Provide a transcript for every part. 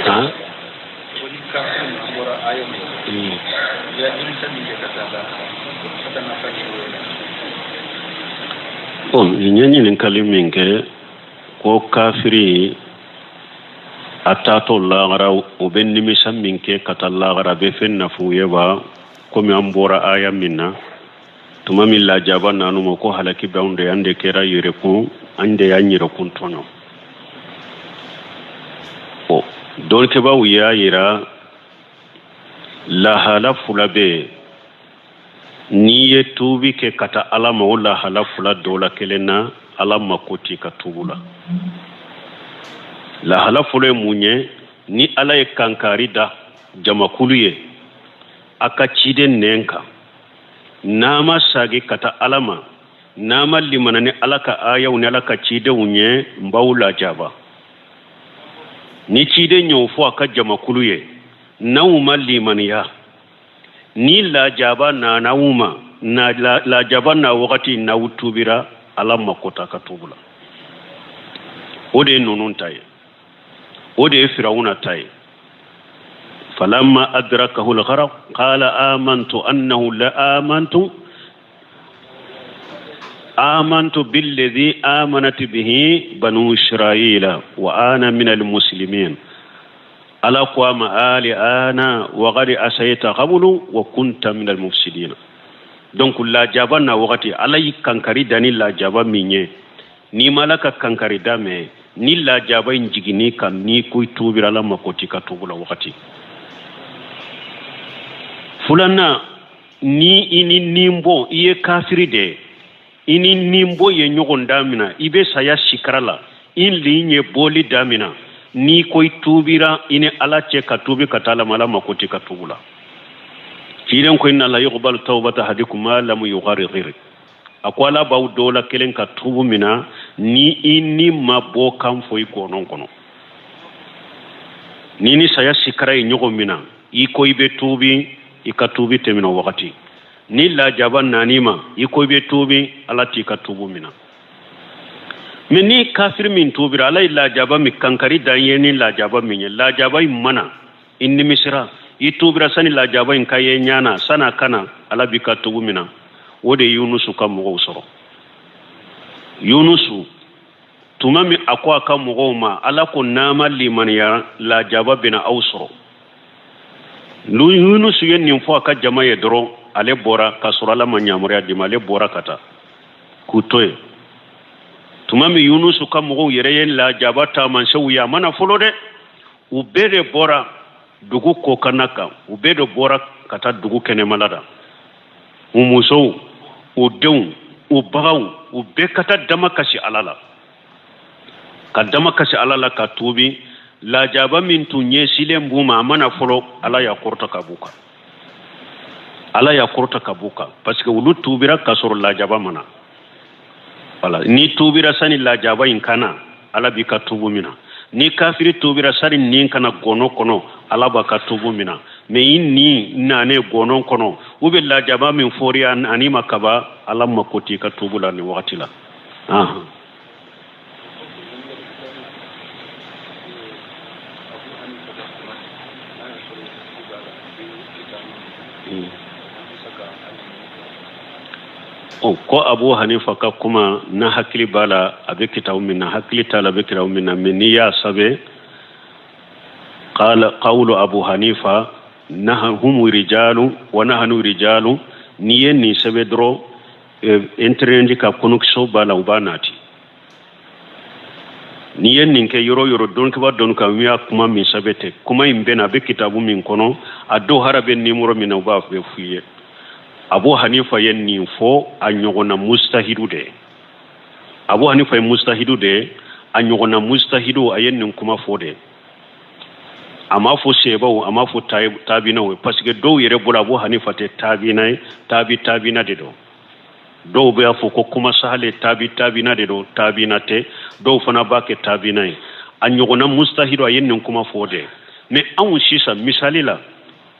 Han? Bon, n ye ɲininkali min kɛ ko kafiri a taatɔ lahara, o bɛ nimisa min kɛ ka taa lahara, a bɛ fɛn nafa u ye wa? Komi an bɔra aya min na, tuma min lajaba nan'u ma ko halaki bɛ anw de, an de kɛra yɛrɛkun, an de y'an yɛrɛkun tɔɲɔ. Bon, dɔnnikɛbaaw y'a yira lahala fila bɛ yen. N'i ye tuubi kɛ ka taa Ala ma, o lahala fila dɔ la kelen na, Ala mako t'i ka tuubu la. Lahala fɔlɔ ye mun ye? Ni Ala ye kankari da jamakulu ye a ka ciden nɛn kan, n'a ma sagi ka taa Ala ma, n'a ma limana ni Ala ka ayaw ni Ala ka cidenw ye, n b'aw lajaba. Ni ciden y'o fɔ a ka jamakulu ye, n'aw ma limaniya, ni lajaba nana aw ma, na lajaba na wagati n'aw tubira, Ala mako t'a ka tubu la. O de ye ninnu ta ye, o de ye Firawuna ta ye. Falamma adrakahu al-gharaq qala amantu annahu la amantu amantu billadhi amanat bihi banu Israila wa ana min al-muslimin. Ala ko a ma ali ana wa qad asayta qablu wa kunta min al-mufsidin. Donc lajaba na wagati, Ala y'i kankari da ni lajaba min ye, n'i ma Ala ka kankari da mɛn, ni lajaba in jiginn'i kan, n'i ko i tuubira, Ala mako t'i ka tuubu la. Wagati filanan, ni i ni ninbɔ, i ye kafiri de ye, i ni ninbɔ ye ɲɔgɔn damina, i bɛ saya sikara la, i lin ye bɔli damina, n'i ko i tuubira i ni Ala cɛ ka tuubi ka taa Ala ma, Ala mako t'i ka tuubu la. Ciden ko inna la yuqbalu tawbata ahadikum ma lam yugharghir. A ko Ala b'aw dɔ la kelen ka tuubu mina ni i ni ma bɔ kan fɔ i gɔnɔn kɔnɔ. Ni ni saya sikara ye ɲɔgɔn mina, i ko i bɛ tuubi, i ka tuubi tɛ minɛ o wagati. Ni lajaba nan'i ma, i ko i bɛ tuubi, Ala t'i ka tuubu mina. Mais ni kafiri min tuubira, Ala ye lajaba min kankari da ye ni lajaba min ye, lajaba in mana i nimisira, i tuubira sani lajaba in ka ye ɲana, san'a ka na, Ala b'i ka tuubu mina. O de ye Yunusu ka mɔgɔw sɔrɔ. Yunusu, tuma min a ko a ka mɔgɔw ma, Ala ko n'a ma limaniya, lajaba bɛna aw sɔrɔ. Yunusu ye nin fɔ a ka jama ye dɔrɔn, ale bɔra k'a sɔrɔ Ala ma yamaruya d'i ma, ale bɔra ka taa k'u to yen. Tuma min Yunusu ka mɔgɔw yɛrɛ ye lajaba taamasiyɛnw ye, a ma na fɔlɔ dɛ, u bɛɛ de bɔra dugu kɔkanna kan, u bɛɛ de bɔra ka taa dugu kɛnɛmala la, u musow, u denw, u baganw, u bɛɛ ka taa dama kasi Ala la, ka dama kasi Ala la, ka tuubi. Lajaba min tun ɲɛsilen b'u ma, a ma na fɔlɔ, Ala y'a kɔrɔta ka b'u kan, Ala y'a kɔrɔta ka b'u kan, parce que olu tuubira k'a sɔrɔ lajaba ma na. Wala n'i tuubira sani lajaba in ka na, Ala b'i ka tuubu mina. Ni kafiri tuubira sani nin ka na gɔnɔ kɔnɔ, Ala b'a ka tuubu mina. Mais i ni nanen gɔnɔ kɔnɔ, u bɛ lajaba min fɔri ani ma kaba, Ala mako t'i ka tuubu la nin wagati la. Ahan. Ko Abu Hanifa ka kuma na, hakili b'a la a bɛ kitabu min na, hakili t'a la a bɛ kitabu min na, mais n'i y'a sɛbɛn qala qawlu Abu Hanifa hum rijalu wa nahnu rijalu, n'i ye nin sɛbɛn dɔrɔn, internet ka connexion b'a la, u b'a nati. N'i ye nin kɛ yɔrɔ yɔrɔ, dɔnkiba dɔn kan u y'a kuma min sɛbɛn tɛ, kuma in bɛ na, a bɛ kitabu min kɔnɔ, a dɔw hara bɛ nimoro min na, u b'a bɛɛ f'i ye. Abu Hanifa ye nin fɔ, a ɲɔgɔnna mustahidu de ye. Abu Hanifa ye mustahidu de ye, a ɲɔgɔnna mustahidu, a ye nin kuma fɔ de. A m'a fɔ sebaw, a m'a fɔ tabinaw ye, parce que dɔw yɛrɛ bolo Abu Hanifa tɛ tabina ye, tabi tabina de don. Dɔw b'a fɔ ko kuma sahale tabi tabina de don, tabina tɛ. Dɔw fana b'a kɛ tabina ye. A ɲɔgɔnna mustahidu, a ye nin kuma fɔ de. Mais anw sisan, misali la,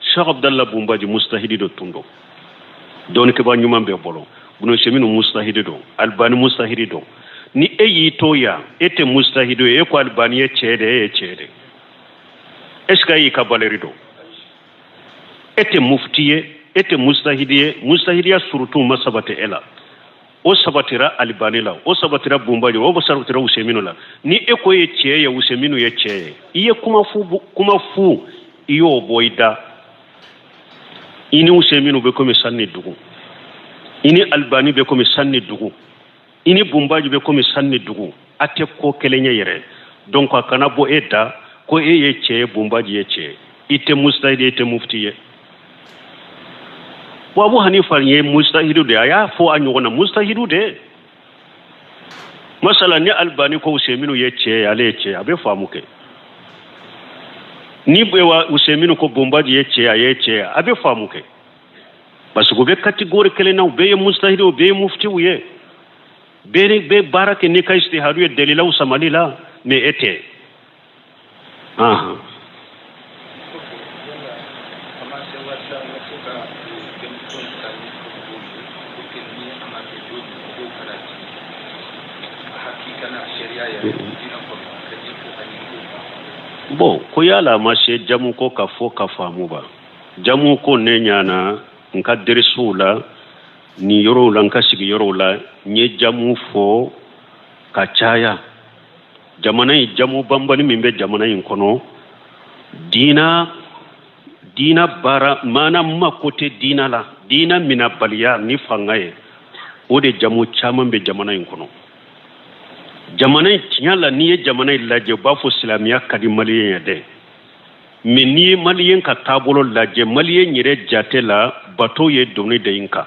Cheikh Abdallah Bunbaji mustahidi de tun don, dɔnnikɛbaa ɲuman bɛɛ bolo. Bunu Seminu mustahidi don, Albani mustahidi don. Ni e y'i to yan, e tɛ mustahidu ye, e ko Alibani ye cɛ de, e ye cɛ de, est ce que e y'i ka valeur dɔn? E tɛ mufti ye, e tɛ mustahidi ye, mustahidiya surutu ma sabati e la. O sabatira Alibani la, o sabatira Bunbaji, o sabatira Useminu la. Ni e ko ye cɛ ye, Useminu ye cɛ ye, i ye kuma fu, kuma fu, i y'o bɔ i da. I ni Useminu bɛ komi san ni dugu, i ni Alibani bɛ komi san ni dugu, i ni Bunbaji bɛ komi san ni dugu. A tɛ ko kelen ye yɛrɛ. Donc a kana bɔ e da ko e ye cɛ ye, Bunbaji ye cɛ ye. I tɛ mustahidi ye, i tɛ mufti ye. Wa Abu Hanifa ye mustahidu de ye, a y'a fɔ a ɲɔgɔn na mustahidu de ye. Masala, ni Albani ko Useminu ye cɛ ye, ale ye cɛ ye, a bɛ faamu kɛ. Ni Useminu ko Bunbaji ye cɛ ye, a ye cɛ ye, a bɛ faamu kɛ, parce que u bɛ catégorie kelen na, u bɛɛ ye mustahidu, u bɛɛ ye muftiw ye, bɛɛ bɛ baara kɛ n'i ka istihadu ye dalilaw samali la, mais e tɛ. Ahan. Bon, ko yala a ma se jamu ko ka fɔ ka faamu ba. Jamu ko ne ɲana n ka derisiw la nin yɔrɔw la, n ka sigi yɔrɔw la, n ye jamu fɔ ka caya. Jamana in jamu banbali min bɛ jamana in kɔnɔ, diina diina baara maana mako tɛ diina la, diina minabaliya ni fanga ye, o de jamu caman bɛ jamana in kɔnɔ. Jamana in tiɲɛ la, n'i ye jamana in lajɛ, u b'a fɔ silamɛya ka di maliyɛn ye dɛ, mais n'i ye maliyɛn ka taabolo lajɛ, maliyɛn yɛrɛ jate la, bato ye doni de n kan,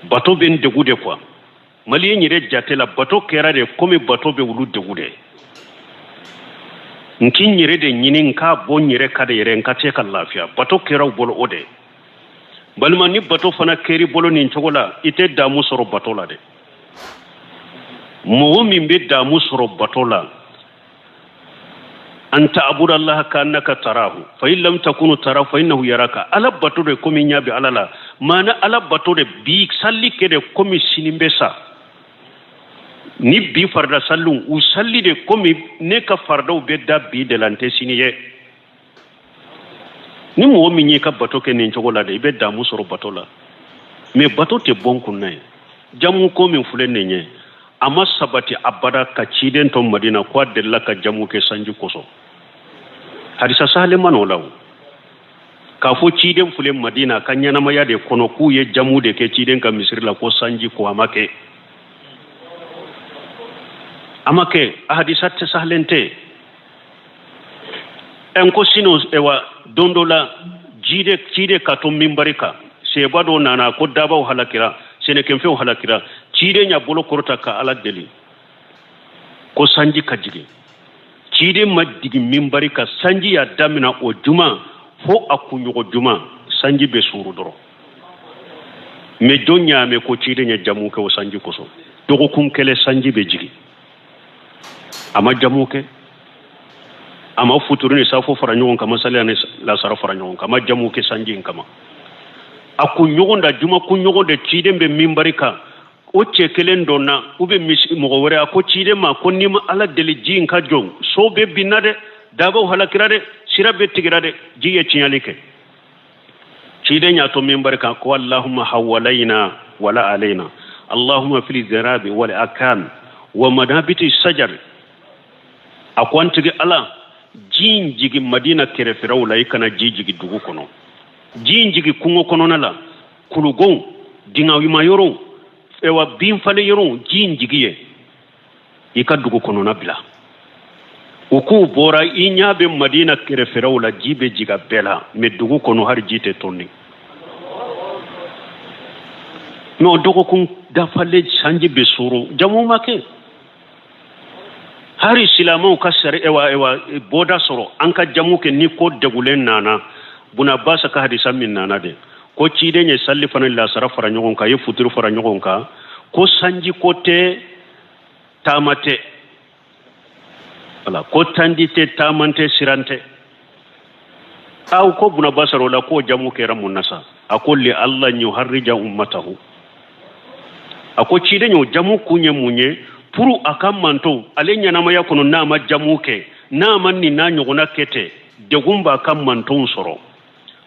bato bɛ n degu de quoi. Maliyɛn yɛrɛ jate la, bato kɛra de komi bato bɛ olu degu de. N k'i yɛrɛ de ɲini, n k'a bɔ n yɛrɛ ka de yɛrɛ, n ka se ka lafiya. Bato kɛra u bolo o de. Balima, ni bato fana kɛr'i bolo nin cogo la, i tɛ damu sɔrɔ bato la dɛ. Mɔgɔ min bɛ damu sɔrɔ bato la, an ta'budu allaha ka'annaka tarahu fa in lam takunu tarahu fa innahu yaraka. Ala bato de komi ɲɛ bɛ Ala la. Maana Ala bato de bi salli kɛ de komi sini bɛ sa. Ni bi farida salliw, u salli de komi ne ka faridaw bɛ da bi de la, n tɛ sini ye. Ni mɔgɔ min y'i ka bato kɛ nin cogo la de, i bɛ damu sɔrɔ bato la. Mais bato tɛ bɔ n kun na ye. Jamu ko min filɛ nin ye, a ma sabati abada ka ciden to Madina ko a delila ka jamu kɛ sanji kosɔn. Hadisa sahalen ma n'o la o. K'a fɔ ciden filɛ Madina ka ɲɛnamaya de kɔnɔ k'u ye jamu de kɛ ciden ka misiri la ko sanji ko, a ma kɛ, a ma kɛ. A hadisa tɛ sahalen tɛ. N ko sino ewa don dɔ la jide ciden ka to minbari kan, seba dɔ nana ko dabaw halakira, sɛnɛkɛfɛnw halakira. Ciden y'a bolo kɔrɔta ka Ala deli ko sanji ka jigin. Ciden ma jigin minbari kan, sanji y'a damina o juma fo a kunɲɔgɔn juma, sanji bɛ suuru dɔrɔn. Mais jɔn y'a mɛn ko ciden ye jamu kɛ o sanji kosɔn? Dɔgɔkun kelen sanji bɛ jigin, a ma jamu kɛ, a ma futuru ni safo fara ɲɔgɔn kan, masali ni lasara fara ɲɔgɔn kan, a ma jamu kɛ sanji in kama. A kunɲɔgɔn da juma kunɲɔgɔn de ciden bɛ minbari kan, o cɛ kelen dɔ na u bɛ misi mɔgɔ wɛrɛ, a ko ciden ma ko n'i ma Ala deli ji in ka jɔ, so bɛ binna dɛ, dabaw halakira dɛ, sira bɛ tigɛra dɛ, ji ye tiɲɛli kɛ. Ciden y'a to minbari kan ko allahumma hawalayna wala alayna, allahumma fil zarabi wal akam wa manabiti sajar. A ko an tigi Ala, ji in jigi Madina kɛrɛfɛraw la, i kana ji jigi dugu kɔnɔ, ji in jigi kungo kɔnɔna la, kulugonw, dingɛma yɔrɔw, ewa bin falen yɔrɔw, ji in jigi ye, i ka dugu kɔnɔna bila. U k'u bɔra, i ɲɛ bɛ Madina kɛrɛfɛraw la, ji bɛ jiga bɛɛ la, mais dugu kɔnɔ hali ji tɛ tɔnni. Mais o dɔgɔkun dafalen sanji bɛ suuru, jamu ma kɛ. Hali silamɛw ka sari ewa ewa bɔda sɔrɔ an ka jamu kɛ ni ko degulen nana. Buna Basa ka hadisa min nana de ko ciden ye sali fana lasara fara ɲɔgɔn kan, ye futuru fara ɲɔgɔn kan, ko sanji ko tɛ, taama tɛ, wala ko tandi tɛ, taama tɛ, siran tɛ. Aw ko buna basara o la k'o jamu kɛra mun na sa? A ko li alla yuharrija ummatahu. A ko ciden y'o jamu kun ye mun ye? Pour a ka mantonw ale ɲɛnamaya kɔnɔ n'a ma jamu kɛ, n'a ma nin n'a ɲɔgɔnna kɛ ten, degun b'a ka mantonw sɔrɔ.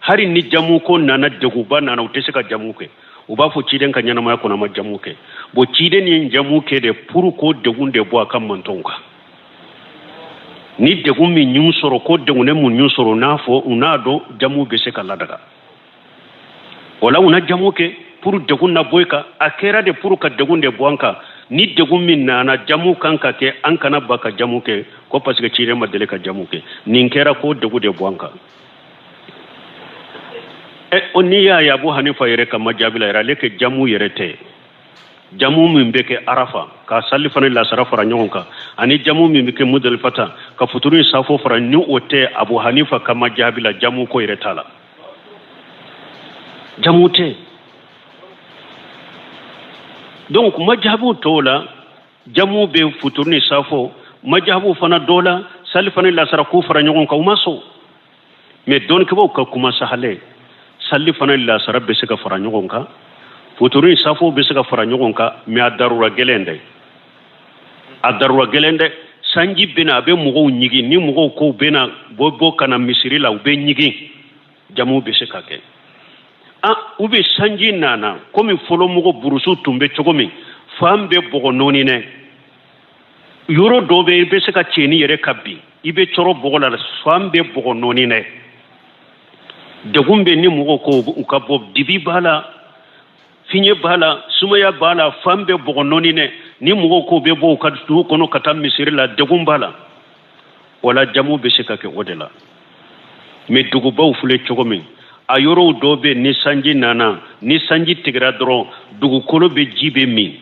Hari ni jamu ko nana, degunba nana, u tɛ se ka jamu kɛ. U b'a fɔ ciden ka ɲɛnamaya kɔnɔ a ma jamu kɛ. Bon, ciden ye jamu kɛ de pour k'o degun de bɔ a ka mantonw kan. Ni degun min y'u sɔrɔ, ko degunnen mun y'u sɔrɔ, u n'a fɔ, u n'a dɔn jamu bɛ se ka ladaga. O la u na jamu kɛ pour degun na bɔ i kan. A kɛra de pour ka degun de bɔ an kan. Ni degun min nana, jamu kan ka kɛ, an kana ban ka jamu kɛ ko parce que ciden ma deli ka jamu kɛ. Nin kɛra k'o degun de bɔ an kan. Ɛ, o n'i y'a ye Abu Hanifa yɛrɛ ka majabi la yɛrɛ, ale kɛ jamu yɛrɛ tɛ. Jamu min bɛ kɛ Arafa ka salifana ni lasara fara ɲɔgɔn kan, ani jamu min bɛ kɛ Mudalifata ka futuru ni safo fara, ni o tɛ, Abu Hanifa ka majabi la jamu ko yɛrɛ t'a la, jamu tɛ. Donc majabiw tɔw la jamu bɛ futuru ni safo, majabiw fana dɔ la salifana ni lasara k'u fara ɲɔgɔn kan, u ma sɔn. Mais dɔnnikɛbaaw ka kuma sahalen, salifana ni lasara bɛ se ka fara ɲɔgɔn kan, futuru ni safo bɛ se ka fara ɲɔgɔn kan, mais a darura gɛlɛn dɛ, a darura gɛlɛn dɛ. Sanji bɛna, a bɛ mɔgɔw ɲigin. Ni mɔgɔw ko bɛna bɔ bɔ ka na misiri la, u bɛ ɲigin, jamu bɛ se ka kɛ. An u bɛ sanji nana komi fɔlɔ mɔgɔ burusu tun bɛ cogo min, fan bɛɛ bɔgɔ nɔɔni dɛ. Yɔrɔ dɔ bɛ i bɛ se ka cɛnni yɛrɛ ka bin, i bɛ cɔrɔ bɔgɔ la, fan bɛɛ bɔgɔ nɔɔni dɛ. Degun bɛ ni mɔgɔw ko u ka bɔ, dibi b'a la, fiɲɛ b'a la, sumaya b'a la, fan bɛɛ bɔgɔ nɔɔni dɛ. Ni mɔgɔw ko bɛ bɔ u ka dugu kɔnɔ ka taa misiri la, degun b'a la. Wala jamu bɛ se ka kɛ o de la. Mais dugubaw filɛ cogo min, a yɔrɔw dɔ bɛ, ni sanji nana, ni sanji tigɛra dɔrɔn, dugukolo bɛ ji bɛ min.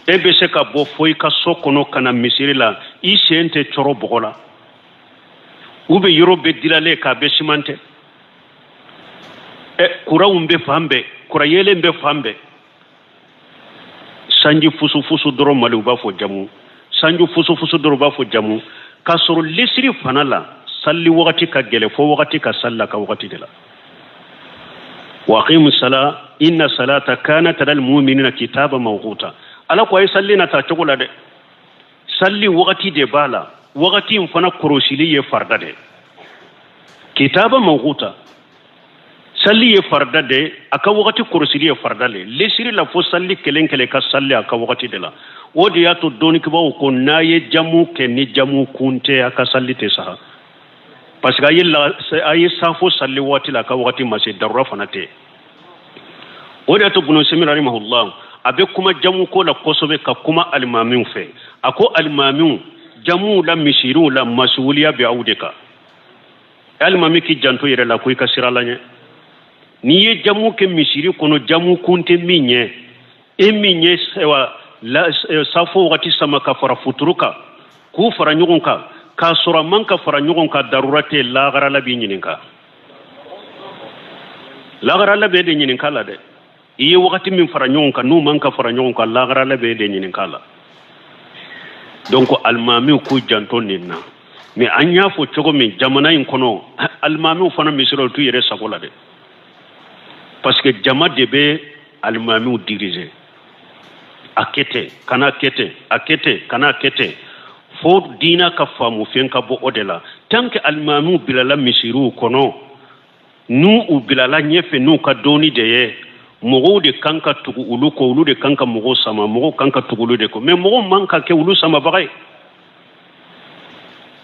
E bɛ se ka bɔ fo i ka so kɔnɔ ka na misiri la, i sen tɛ cɔrɔ bɔgɔ la. U bɛ yɔrɔ bɛɛ dilalen k'a bɛ simantɛ. Ɛ, kuranw bɛ fan bɛɛ, kuran yeelen bɛ fan bɛɛ. Sanji fusufusu dɔrɔn mali, u b'a fɔ jamu. Sanji fusufusu dɔrɔn, u b'a fɔ jamu, k'a sɔrɔ lesiri fana la sali wagati ka gɛlɛ, fo wagati ka sali la ka wagati de la. Wa aqimu sala inna salata kanat alal mu'minina kitaba mawquta. Ala ko a ye sali na ta cogo la dɛ. Sali wagati de b'a la, wagati in fana kɔrɔsili ye farida de, kitaba mawquta. Sali ye farida de, a ka wagati kɔrɔsili ye farida le. Lesiri la fo sali kelen kelen ka sali a ka wagati de la. O de y'a to dɔnnikɛbaaw ko n'a ye jamu kɛ ni jamu kun tɛ, a ka sali tɛ saha, parce que a ye safo sali waati la, a ka wagati ma se, darura fana tɛ. O de y'a to Bunu Usaymin rahimahullah a bɛ kuma jamu ko la kosɛbɛ, ka kuma alimamiw fɛ. A ko alimamiw, jamuw la, misiriw la, masuwuliya bɛ aw de kan. Alimami k'i janto yɛrɛ la ko i ka sira la ɲɛ. N'i ye jamu kɛ misiri kɔnɔ, jamu kun tɛ min ɲɛ, e min ye safo wagati sama ka fara futuru kan, k'u fara ɲɔgɔn kan k'a sɔrɔ a man ka fara ɲɔgɔn kan, darura tɛ, lahara Ala b'i ɲininka. Lahara Ala b'e de ɲininka la dɛ. I ye wagati min fara ɲɔgɔn kan, n'u man ka fara ɲɔgɔn kan, lahara Ala b'e de ɲininka la. Donc alimamiw k'u janto nin na. Mais an y'a fɔ cogo min, jamana in kɔnɔ, alimamiw fana misiriw t'u yɛrɛ sago la dɛ, parce que jama de bɛ alimamiw diriger. A kɛ ten, kana kɛ ten, a kɛ ten, kana kɛ ten, fo diina ka faamu fɛn ka bɔ o de la. Tant que alimamiw bilala misiriw kɔnɔ, n'u u bilala ɲɛfɛ n'u ka dɔnni de ye, mɔgɔw de kan ka tugu olu kɔ, olu de kan ka mɔgɔw sama, mɔgɔw kan ka tugu olu de kɔ. Mais mɔgɔw man ka kɛ olu samabaga ye.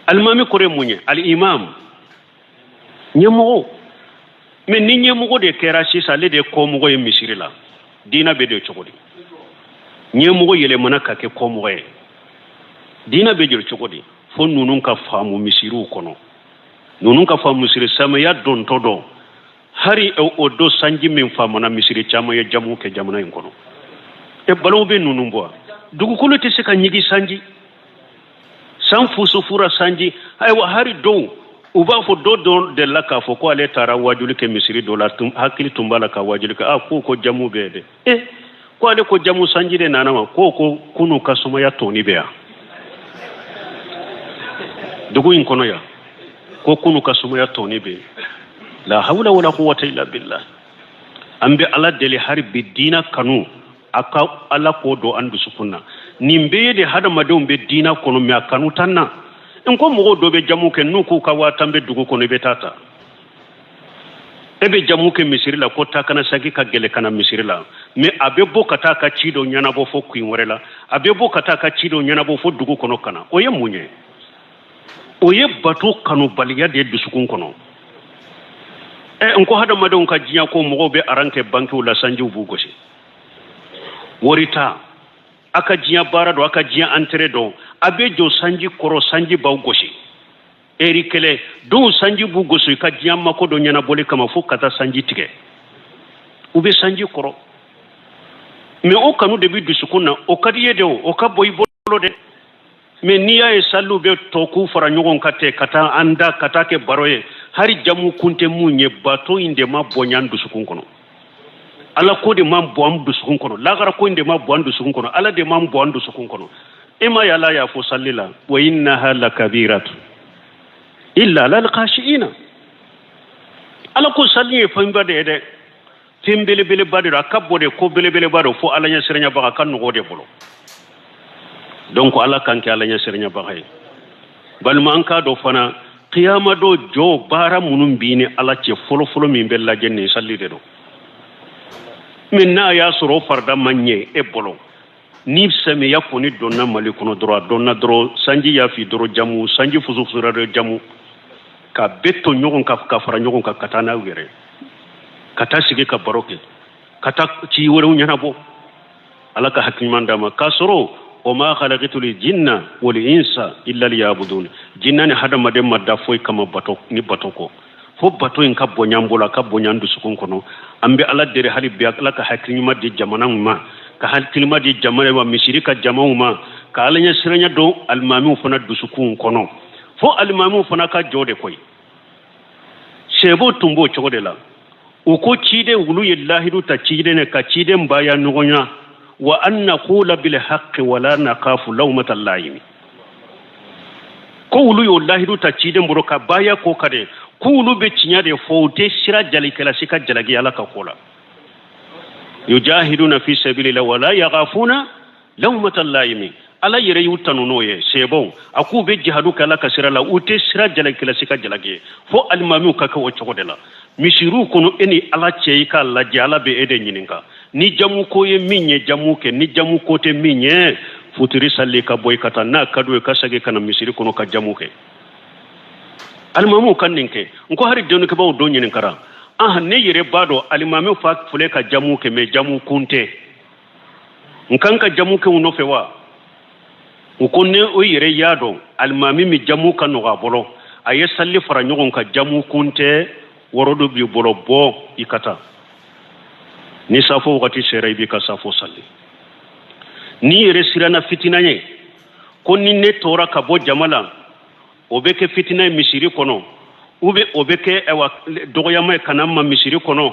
Alimami kɔrɔ ye mun ye? Alimam, ɲɛmɔgɔ. Mais ni ɲɛmɔgɔ de kɛra sisan, ale de ye kɔmɔgɔ ye misiri la, diina bɛ de cogo di? Ɲɛmɔgɔ yɛlɛmana ka kɛ kɔmɔgɔ ye, diina bɛ jɔ cogo di? Fo ninnu ka faamu misiriw kɔnɔ, ninnu ka faamu misiri. Samiya dontɔ dɔn, hari o don sanji min faamana, misiri caman ye jamu kɛ jamana in kɔnɔ. E balow bɛ ninnu bɔ, dugukolo tɛ se ka ɲigi sanji san fusufura sanji. Ayiwa, hari dɔw u b'a fɔ, dɔ dɔ delila k'a fɔ ko ale taara wajuli kɛ misiri dɔ la, hakili tun b'a la ka wajuli kɛ. A ko ko jamu bɛ dɛ. E ko ale ko jamu sanji de nana ma ko ko kunu ka sumaya tɔni bɛ yan dugu in kɔnɔ yan, ko kunu ka sumaya tɔni bɛ. La hawla wala quwwata illa billah. An bɛ Ala deli hari bi, diina kanu a ka Ala k'o don an dusukun na. Nin bɛɛ ye de hadamadenw bɛ diina kɔnɔ, mais a kanu t'an na. N ko mɔgɔw dɔ bɛ jamu kɛ, n'u k'u ka 10,000 bɛ dugu kɔnɔ, i bɛ taa ta. E bɛ jamu kɛ misiri la ko taa kana sagi ka gɛlɛ ka na misiri la, mais a bɛ bɔ ka taa ka ci dɔ ɲɛnabɔ fo kin wɛrɛ la, a bɛ bɔ ka taa ka ci dɔ ɲɛnabɔ fo dugu kɔnɔ ka na. O ye mun ye? O ye bato kanubaliya de ye dusukun kɔnɔ. Ɛ, n ko hadamadenw ka diɲɛ ko, mɔgɔw bɛ aran kɛ bankiw la, sanjiw b'u gosi. Wari ta a ka diɲɛ baara dɔn, a ka diɲɛ intérêt dɔn, a bɛ jɔ sanji kɔrɔ, sanji b'aw gosi eri kelen. Dɔw sanji b'u gosi i ka diɲɛ mako dɔ ɲɛnabɔli kama fo ka taa sanji tigɛ, u bɛ sanji kɔrɔ. Mais o kanu de bɛ dusukun na, o ka di ye de, o ka bɔ i bolo dɛ. Mais n'i y'a ye saliw bɛ tɔ k'u fara ɲɔgɔn kan ten ka taa an da ka taa kɛ baro ye, hali jamu kun tɛ mun ye, bato in de ma bonya an dusukun kɔnɔ, ala ko de ma bɔ an dusukun kɔnɔ, lagara ko in de ma bɔ an dusukun kɔnɔ, ala de ma bɔ an dusukun kɔnɔ. E ma ye, ala y'a fɔ sali la: wa innaha lakabiratu illa alal khashiina. Ala ko sali ye fɛnba de ye dɛ, fɛn belebeleba de don, a ka bɔ de, ko belebeleba don, fo ala ɲɛsiranyabaga ka nɔgɔ de bolo. Donc ala k'an kɛ ala ɲɛsiranyabaga ye. Balima, an k'a dɔn fana, kiyama don jɔ, baara minnu b'i ni ala cɛ, fɔlɔfɔlɔ min bɛ lajɛ, nin sali de don. Mais n'a y'a sɔrɔ o farida ma ɲɛ e bolo, ni samiya kɔni donna Mali kɔnɔ dɔrɔn, a donna dɔrɔn, sanji y'a fi dɔrɔn, jamu sanji fusufusura dɔrɔn, jamu ka bɛɛ to ɲɔgɔn kan, ka fara ɲɔgɔn kan, ka taa n'aw yɛrɛ, ka taa sigi ka baro kɛ, ka taa ci wɛrɛw ɲɛnabɔ. Ala ka hakili ɲuman d'a ma. K'a sɔrɔ o ma khalaqtul jinna wal insa illa liyabudun, jinna ni hadamaden ma da foyi kama bato ni bato kɔ. Fo bato in ka bonya an bolo, a ka bonya an dusukun kɔnɔ. An bɛ ala deli hali bi, ala ka hakili ɲuman di jamana ma, ka hakili ɲuman di jamana ma, misiri ka jamaw ma, ka ala ɲɛsiranya don alimamiw fana dusukun kɔnɔ. Fo alimamiw fana ka jɔ de koyi. Sɛbo tun b'o cogo de la. U ko ciden, wulu ye lahidu ta ciden ne ka ciden baya ɲɔgɔnya, wa an naqula bil haqqi wala nakafu lawmata layimi. Ko wulu y'o lahidu ta ciden bolo ka baya ko ka de, ko wulu bɛ tiɲɛ de fɔ, u tɛ sira jalikɛla si ka jalaki ala ka ko la. Yujahiduna fi sabilillah wala yaghafuna lawmata layimi. Ala yɛrɛ y'u tanu n'o ye. Sɛbɛnw a k'u bɛ jihadu kɛ ala ka sira la, u tɛ sira jalakila si ka jalaki ye. Fo alimamiw ka kɛ o cogo de la misiriw kɔnɔ. E ni ala cɛ, i k'a lajɛ, ala bɛ e de ɲininka. Ni jamu ko ye min ye, jamu kɛ. Ni jamu ko tɛ min ye, futiri sali ka bɔ i ka taa. N'a ka d'u ye, ka segin ka na misiri kɔnɔ ka jamu kɛ. Alimamiw ka nin kɛ. N ko hali dɔnnikɛbaaw dɔ ɲininkara: ah, ne yɛrɛ b'a dɔn alimami fa filɛ ka jamu kɛ, mais jamu kun tɛ, n kan ka jamu kɛ u nɔfɛ wa? U ko ne o yɛrɛ y'a dɔn alimami min jamu ka nɔgɔ a bolo, a ye sali fara ɲɔgɔn kan, jamu kun tɛ, wɔrɔdu b'i bolo, bɔ i ka taa. Ni safo wagati sera, i b'i ka safo sali. N'i yɛrɛ siranna fitina ye, ko ni ne tora ka bɔ jama la, o bɛ kɛ fitina ye misiri kɔnɔ, ou bien o bɛ kɛ ayiwa dɔgɔyama ye ka na ma misiri kɔnɔ,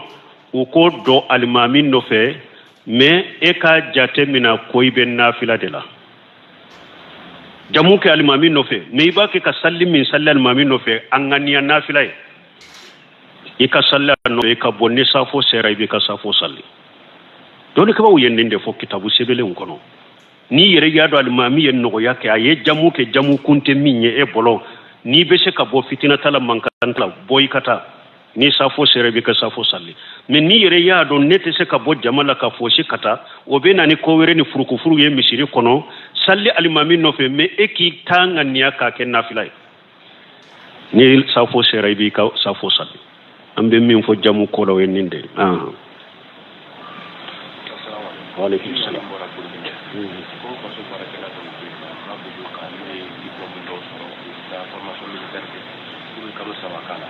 u ko don alimami nɔfɛ, mais e k'a jate mina ko i bɛ nafila de la. Jamu kɛ alimami nɔfɛ, mais i b'a kɛ ka sali min sali alimami nɔfɛ, a ŋaniya nafila ye. I ka sali a nɔfɛ, i ka bɔ. Ni safo sera, i b'i ka safo sali. Dɔnnikɛbaaw ye nin de fɔ kitabu sɛbɛnlenw kɔnɔ. N'i yɛrɛ y'a dɔn alimami ye nɔgɔya kɛ, a ye jamu kɛ, jamu kun tɛ min ye e bolo, n'i bɛ se ka bɔ fitina ta la, mankan ta la, bɔ i ka taa. Ni safo sera, i b'i ka safo sali. Mais n'i yɛrɛ y'a dɔn ne tɛ se ka bɔ jama la ka fosi ka taa, o bɛ na ni ko wɛrɛ ni furukufuru ye misiri kɔnɔ, sali alimami nɔfɛ, mais e k'i ta ŋaniya k'a kɛ nafila ye. Ni safo sera, i b'i ka safo sali. An bɛ min fɔ jamu ko la, o ye nin de ye. Waaleykum salaam. Ko faso baarakɛla dɔw bɛ yen nɔ n'a b'u bolo ka n'u ye diplôme dɔw sɔrɔ, u bɛ taa formation militaire kɛ, k'u bɛ kalo 3 k'a la.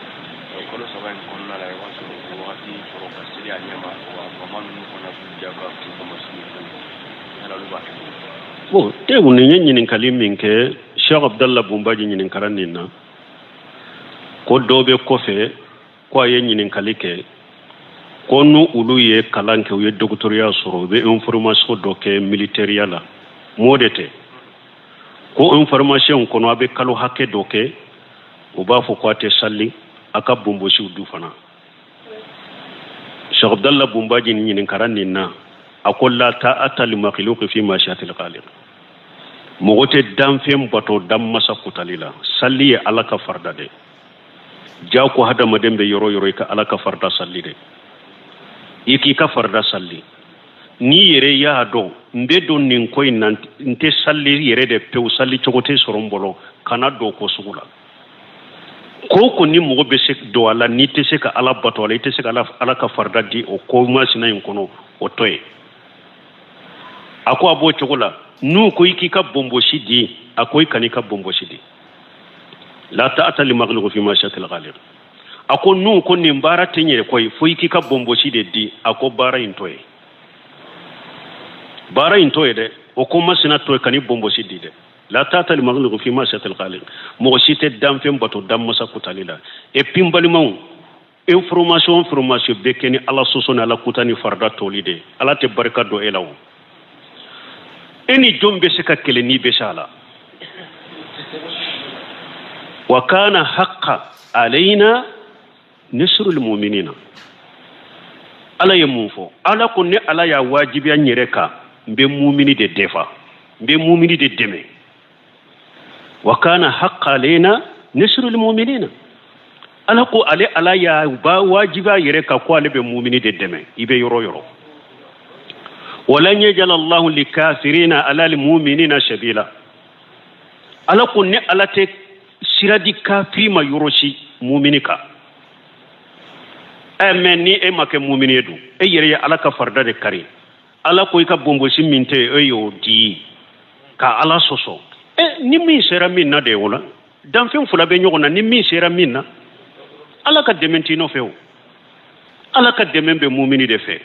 Kalo 3 in kɔnɔna la, i b'a sɔrɔ u bɛ wagati sɔrɔ ka seli a ɲɛ ma, wa faama ninnu fana b'u diyagoya k'u kɔmɔsi ni fɛnw, yala olu b'a kɛ cogo di? Bon, tewu, nin ye ɲininkali min kɛ, Cheikh Abdallah Bunbaji ɲininkara nin na, ko dɔ bɛ kɔfɛ ko a ye ɲininkali kɛ ko n'u olu ye kalan kɛ, u ye dɔgɔtɔrɔya sɔrɔ, u bɛ information dɔ kɛ militɛriya la, m'o de tɛ ko information kɔnɔ, a bɛ kalo hakɛ dɔ kɛ, u b'a fɔ ko a tɛ sali, a ka bonbosiw du fana. Cheikh Abdallah Bunbaji ɲininkara nin na, a ko la ta'ata li makhluqi fi ma'siyatil khaliq. Mɔgɔ tɛ danfɛn bato danmasa kutali la. Salli ye Ala ka farida de. Jako hadamaden bɛ yɔrɔ yɔrɔ, i ka Ala ka farida salli de, i k'i ka farida salli. N'i yɛrɛ y'a dɔn n bɛ don nin ko in na, n tɛ salli yɛrɛ de pewu, salli cogo tɛ sɔrɔ n bolo, kana don ko sugu la. Ko ko ni mɔgɔ bɛ se don a la, n'i tɛ se ka Ala bato a la, i tɛ se ka Ala ka farida di o ko masina in kɔnɔ, o to yen. A ko a b'o cogo la, n'u ko i k'i ka bonbosi di, a ko i kan'i ka bonbosi di. La ta'ata li makhluq fi ma'siyatil khaliq. A ko n'u ko nin baara tɛ ɲɛ koyi, fo i k'i ka bonbosi de di, a ko baara in to yen, baara in to yen dɛ, o ko masina to yen, kan'i bonbosi di dɛ. La ta'ata li makhluq fi ma'siyatil khaliq. Mɔgɔ si tɛ danfɛn bato danmasa kutali la. Et puis n balimaw, information bɛ kɛ ni Ala sɔsɔ ni Ala kuta ni farida toli de, Ala tɛ barika don e la. O e ni jɔn bɛ se ka kɛlɛ n'i bɛ se a la? Wa kana haqqa alayna nisrul mu'minina. Ala ye mun fɔ? Ala ko ne Ala y'a wajibiya n yɛrɛ kan, n bɛ mumini de defa, n bɛ mumini de dɛmɛ. Wa kana haqqa alayna nisrul mu'minina. Ala ko ale Ala y'a ba wajibiya yɛrɛ kan ko ale bɛ mumini de dɛmɛ, i bɛ yɔrɔ yɔrɔ. Walan yajala Allahu likafirina ala almu'minina sabila. Ala ko ne Ala tɛ sira di kafiri ma yɔrɔ si mumini kan. Ɛ mɛ ni e ma kɛ mumini ye dun, e yɛrɛ ye Ala ka farida de kari. Ala ko i ka bonbosi min tɛ, e y'o di ka Ala sɔsɔ. Ɛ ni min sera min na de, o la danfɛn fila bɛ ɲɔgɔn na, ni min sera min na, Ala ka dɛmɛ t'i nɔfɛ. O Ala ka dɛmɛ bɛ mumini de fɛ,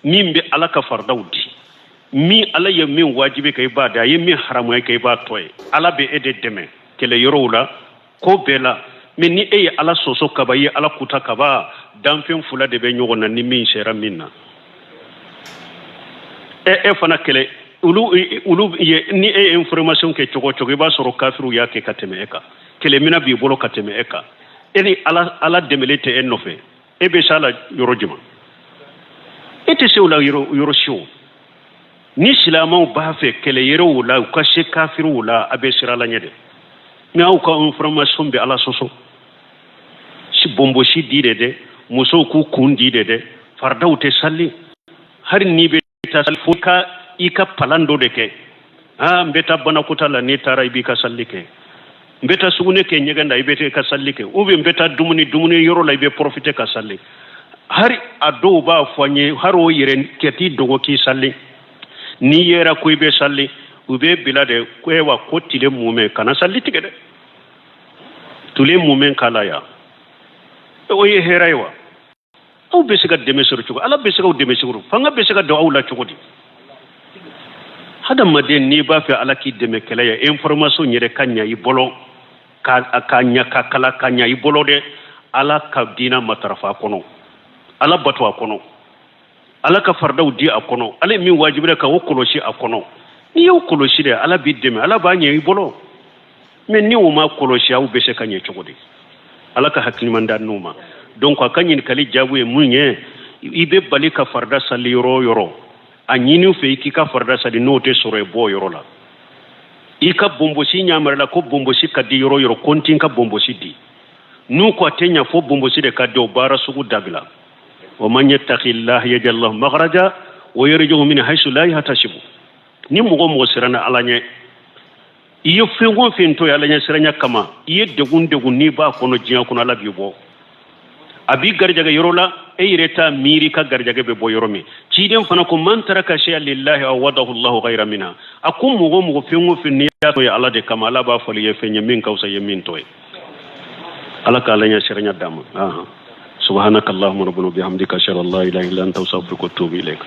min bɛ Ala ka faridaw di, min Ala ye min wajibi kɛ i b'a di, a ye min haramuya kɛ i b'a to ye. Ala bɛ e de dɛmɛ kɛlɛ yɔrɔw la, ko bɛɛ la. Mɛ ni e ye Ala sɔsɔ kaba, i ye Ala kuta kaba, danfɛn fila de bɛ ɲɔgɔn na, ni min sera min na, e fana kɛlɛ olu ye. Ni e ye information kɛ cogo o cogo, i b'a sɔrɔ kafiriw y'a kɛ ka tɛmɛ e kan, kɛlɛmina b'i bolo ka tɛmɛ e kan. E ni Ala dɛmɛlen tɛ e nɔfɛ, e bɛ s'a la yɔrɔ jumɛn? E tɛ se o la yɔrɔ si. O ni silamɛw b'a fɛ kɛlɛ yɔrɔw la, u ka se kafiriw la, a bɛ siran Ala ɲɛ dɛ. Mɛ aw ka information bɛ Ala sɔsɔ, si bonbosi di de dɛ, musow k'u kun di de dɛ, faridaw tɛ sali. Hali n'i bɛ taa sali, fo ka i ka palan dɔ de kɛ. Aa, n bɛ taa banakɔta la, n'i taara i b'i ka sali kɛ. N bɛ taa sugunɛ kɛ ɲɛgɛn na, i bɛ taa i ka sali kɛ. Ou bien n bɛ taa dumuni yɔrɔ la, i bɛ profiter ka sali. Hari a dɔw b'a fɔ an ye, hari o yɛrɛ kɛ t'i dogo k'i sali. N'i yera ko i bɛ sali, u bɛ bila de ko wa ko tile mumɛ kana sali tigɛ dɛ, tile mumɛ k'a la yan. O ye hɛrɛ ye wa? Aw bɛ se ka dɛmɛ sɔrɔ cogo, Ala bɛ se k'aw dɛmɛ cogo, fanga bɛ se ka don aw la cogo di? Hadamaden, n'i b'a fɛ Ala k'i dɛmɛ kɛlɛ ye, information yɛrɛ ka ɲa i bolo, ka ɲa ka kala ka ɲa i bolo dɛ. Ala ka diina matarafa a kɔnɔ, Ala bato a kɔnɔ, Ala ka faridaw di a kɔnɔ, Ala ye min wajibila ka o kɔlɔsi a kɔnɔ. N'i y'o kɔlɔsi dɛ, Ala b'i dɛmɛ, Ala b'a ɲɛ i bolo. Mɛ ni o ma kɔlɔsi, aw bɛ se ka ɲɛ cogo di? Ala ka hakili ɲuman d'an n'u ma. Donc a ka ɲininkali jaabi ye mun ye? I bɛ bali ka farida sali yɔrɔ o yɔrɔ, a ɲini fɛ i k'i ka farida sali. N'o tɛ sɔrɔ, i bɔ o yɔrɔ la. I ka bonbosi ɲamarila ko bonbosi ka di yɔrɔ o yɔrɔ, ko n t'i ka bonbosi di. N'u ko a tɛ ɲa fo bonbosi de ka di, o baara sugu dabila. Wa man yattaqillah yaj'al lahu makhraja wa yarzuqhu min haythu la yahtasibu. Ni mɔgɔ mɔgɔ siranna Ala ɲɛ, i ye fɛn o fɛn to ye Ala ɲɛ siranya kama, i ye degun degun n'i b'a kɔnɔ diɲɛ kɔnɔ, Ala b'i bɔ, a b'i garijɛgɛ yɔrɔ la, e yɛrɛ t'a miiri ka garijɛgɛ bɛ bɔ yɔrɔ min. Ciden fana ko man taraka shay'an lillahi awadahu Allahu khayran minha. A ko mɔgɔ mɔgɔ fɛn o fɛn n'i y'a to ye Ala de kama, Ala b'a fɔli ye fɛn ye min ka fisa ye min to ye. Ala ka Ala ɲɛ siranya d'an ma. Subhanaka allahumma rabbana bihamdika, ashhadu an la ilaha illa anta, astaghfiruka wa atubu ilaik.